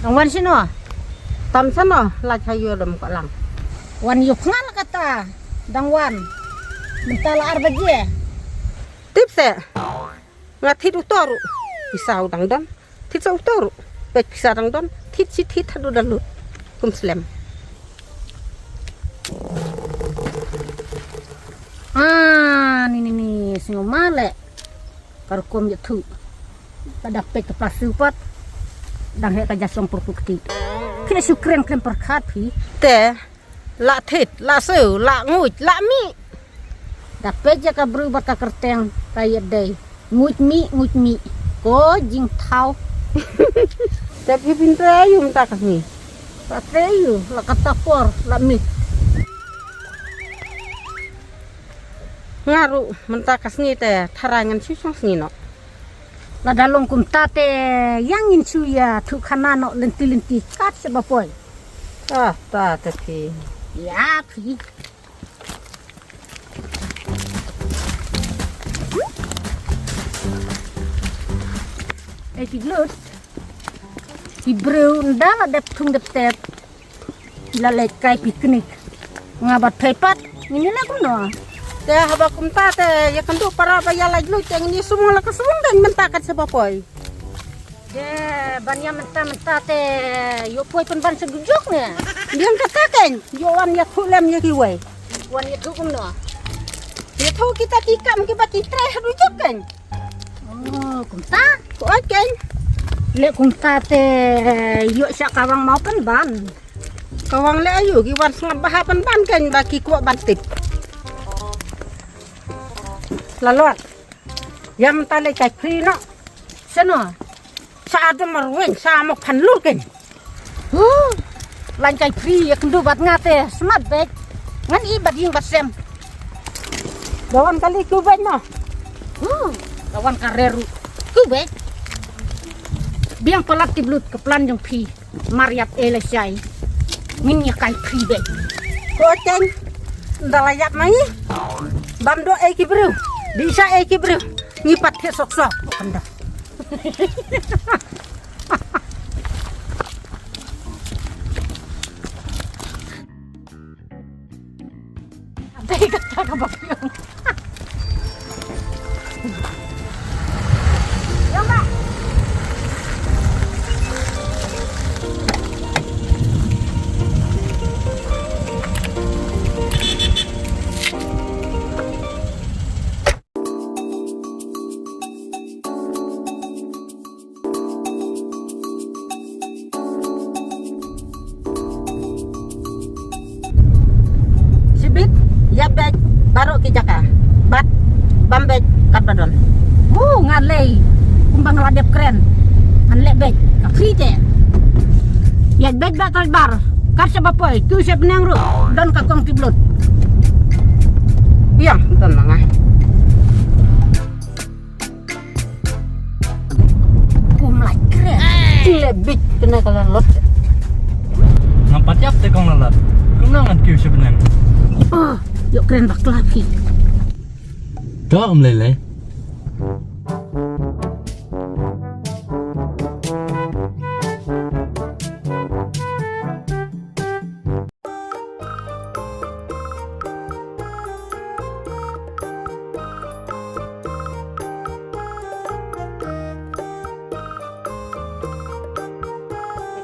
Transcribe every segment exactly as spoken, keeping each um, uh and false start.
Wan shano? Tam shano, la cha ïoh dam ka lang. Wan ïoh phngan la kata, dang wan. Mynta la ar baje. Tip se. Nga thit utor. Pisa u dang don. Thit sa utor. Peit pisa dang don. Thit si thit haduh da lut. Kum slem. Ah, ni ni ni, sngew ma le. Ka rukom ïathuh. Ka da peit ka plastik pat. Dang heh ka ja song pyrkut kti. Kine shu kren kren pyrkhat phi. Te, la thit, la sew, la nguid, la mih. Da peit ïa ka briew bad ka kyrteng ka ïa dei. Nguid mih, nguid mih. Ko jingthaw. Te phi pyntrei aïu mynta ka sngi? Pyntrei aïu, la kata por, la mih. Nga ruh mynta ka sngi te tharai ngan shu shong sngi noh. Lada long kumta te ïa ngin shu ïathuh khana noh lynti lynti kat sha ba poi. Ah, ta te phi. Ïa phi. Eh, ki lut. Ki briew nda la dep thung dep tep. La leit kai picnic. Nga bad phei pat, ngin ïa leh kumno? Te haba kumta te ïa kynduh para ba ïa lait lut te ngin ïa sumong la ka sumong dang mynta kat sha ba poi. Te ban ïa mynta mynta te ïoh poi pynban sha dujok ne. Biang kata kein, ïoh wan ïathuh lem ïa kiwei. Wan ïathuh kumno? Ïathuh kita ki kam kiba ki trei ha dujok kein. Oh, kumta? Ko oi kein. Leh kumta te ïoh sha kawang maw pynban. Kawang leh aïu ki wan sngap bha pynban kein ba ki kwah ban tip. Lalot. Ïa mynta leh kai free noh. Shano? Sa adam marweng sa mok phan lur kein. Huh. Lan kai free ïa kynduh bad nga te smat bek. Ngan i bad ïing bad sem. Dawan kali ku bek noh. Huh. Dawan ka reru. Ku bek. Biang palat ki blut ka plan jong phi. Mariat e la shai. Ngin ïa kai free bek. Ko cheng. Nda la ïap ma ngi. Bam do e ki briew. Di sha e ki briew. Ngi pat thiah sok sok. Kanda. Dei kata ka ba piang. Shibit, ïa beit baroh ki jaka. Bad bam beit katba don. Hu, nga lei kumba nga la dep kren. Ngan leh beit ka free te. Ïa beit ba ka bar. Kat sha ba poi, tu sha bneng ruh don ka kong tiblut. Biang don ma nga. Kum lai kren. Ti le bit kena kala lot. Ngam pat ïap te kong la lot. Kumno ngan kiew sha bneng. Oh, ïoh kren bakla phi. To um lei lei.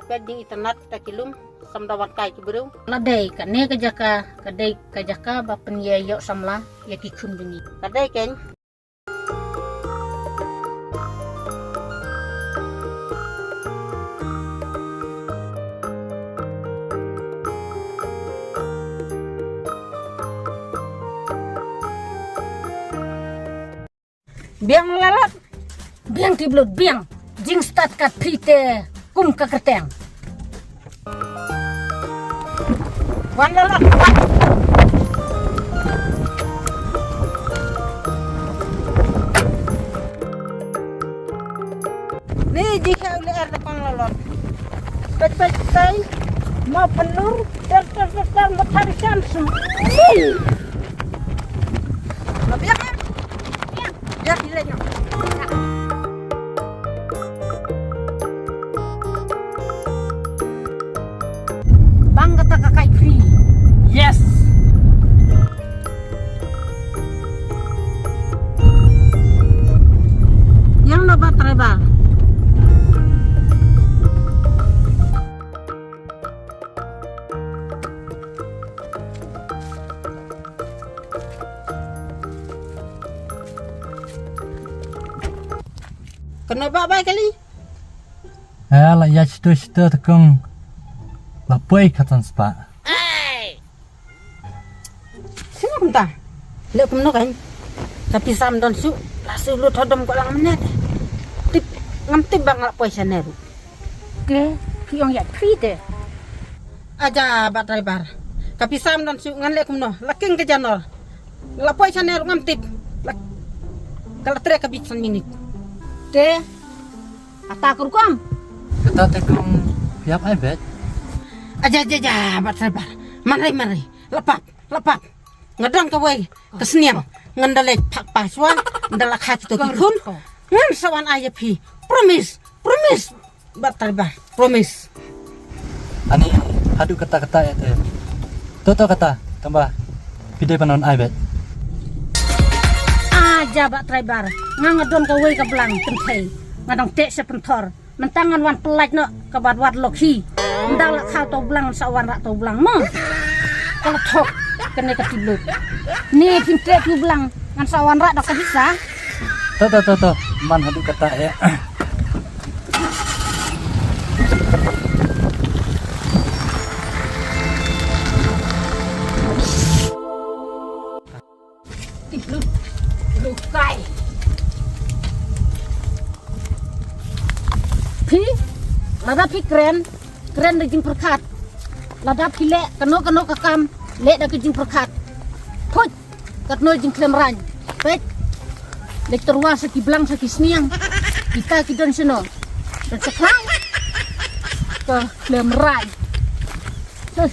Ka ding itynnad kita ki lum, samla wan kai ki briew. La dei kane ka jaka, ka dei ka jaka ba pynïaid ïoh samla ïa ki khun jong ngi. Ka dei kein. Biang la lot. Biang tiblut biang. Jingstad kat phi te kum ka kyrteng. Wan la lot, wan. Ni ji kha u lyer da kong la lot. Peit peit peit. Mo pynlur, ter ter ter ter, mo thari chance. Mo biang em. Biang. Biang, biang. Ang kata ka kai free. Yes. Yang na ba driver. Kano ba bai kali? Eh, la ïa shito shito te kong. La poi katan spah. Sino kumta? Le kumno kan? Ka pisa ym don shuh, la shu lut hodom ko lang minit. Tip, ngam tip ba nga la poi shane ruh. Te, ki ong ïa free te. Aja, bah driver. Ka pisa ym don shuh, ngan le kumno? La king ka janor. La poi shane ruh ngam tip. La, ka la treh ka bit san minit. Te, ata ka rukom. Kata te kong ïap ai bet. Aja, aja, aja, bah driver. Manrai, manrai. La pap, la pap. Nga don kawei ka sniang. Ngan da leit phak pa shuwa, nda la kha kito ki khun. Ngan sa wan ai ïa phi. Promise, promise. Bah driver, promise. Ani, haduh kata kata ïa te. To to kata, tamba. Phi dei ban wan ai bet. Aja bah driver, nga nga don kawei ka blang kynthei. Nga dang teh sha pynthor. Mynta ngan wan pynlait noh kaba wad lok hi. Nda la khaw to blang sa wan rah to blang mo. Ka la thok kane ka tiblut. Ni phin treh tu blang ngan sa wan rah da ka pisa. To to to to. Man haduh kata ïa. Tip lut lukai. Phi, lada phi kren, kren da jingpyrkhat. Lada phi leh kano kano ka kam, leh da ka jingpyrkhat. Phuit, katno jingkhlem raiñ. Peit. Leit tyrwa sa ki blang sa ki sniang. Kita ki don shano? Don sa khlaw. Ka khlem raiñ. Huh.